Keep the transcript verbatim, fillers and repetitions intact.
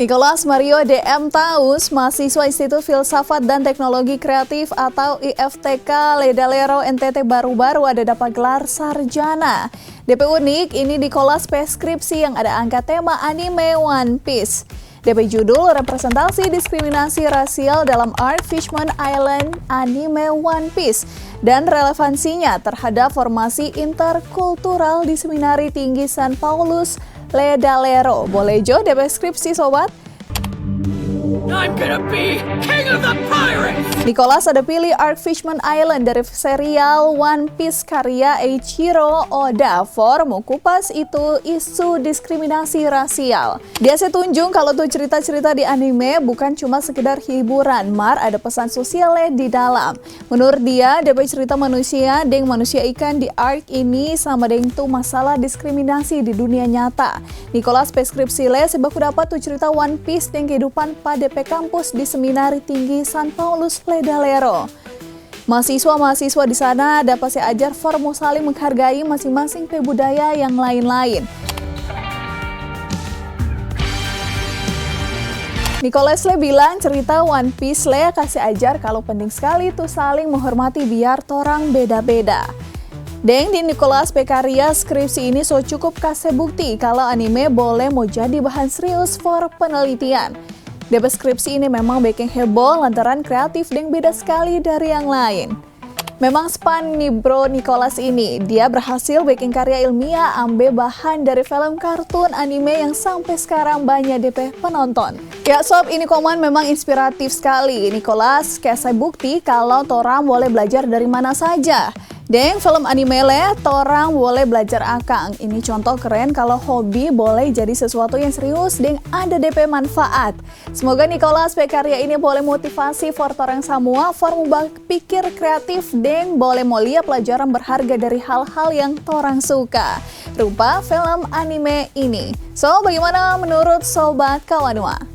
Nicolas Mario D M Taus, mahasiswa Institut Filsafat dan Teknologi Kreatif atau I F T K Ledalero N T T baru-baru ada dapa gelar sarjana. D P unik, ini Nicolas pe skripsi yang ada angka tema anime One Piece. D P judul representasi diskriminasi rasial dalam Arc Fishman Island anime One Piece dan relevansinya terhadap formasi interkultural di Seminari Tinggi San Paulus Ledalero. Boleh jo D P skripsi, sobat? I'm gonna be king of the pirates! Nicolas ada pilih Arc Fishman Island dari serial One Piece karya Eiichiro Oda for mo kupas itu isu diskriminasi rasial. Dia se tunjung kalau tu cerita-cerita di anime bukan cuma sekedar hiburan, mar ada pesan sosial leh di dalam. Menurut dia, D P cerita manusia deng manusia ikan di Arc ini sama deng tu masalah diskriminasi di dunia nyata. Nicolas pe skripsi leh se baku dapa tu cerita One Piece deng kehidupan pa D P kampus di Seminari Tinggi San Paulus Ledalero. Mahasiswa-mahasiswa di sana dapa se ajar for mo saling menghargai masing-masing pe budaya yang lain-lain. Nicolas leh bilang cerita One Piece leh kase ajar kalu penting skali tu saling menghormati biar torang beda-beda. Deng di Nicolas pe karya, skripsi ini so cukup kase bukti kalu anime boleh mo jadi bahan serius for penelitian. De pe skripsi ini memang beking heboh lantaran kreatif deng beda skali dari yang lain. Memang span ni bro Nicolas ini, dia berhasil beking karya ilmiah ambe bahan dari film kartun anime yang sampe skarang banya de pe penonton. Ya sob, ini koman memang inspiratif skali. Nicolas kase bukti kalo torang boleh blajar dari mana saja. Deng film anime leh, torang boleh blajar akang. Ini contoh keren kalo hobi boleh jadi sesuatu yang serius deng ada de pe manfaat. Semoga Nicolas pe karya ini boleh motivasi for torang samua for mo bapikir kreatif deng boleh mo lia pelajaran berharga dari hal-hal yang torang suka, rupa film anime ini. So, bagaimana menurut Sobat Kawanua?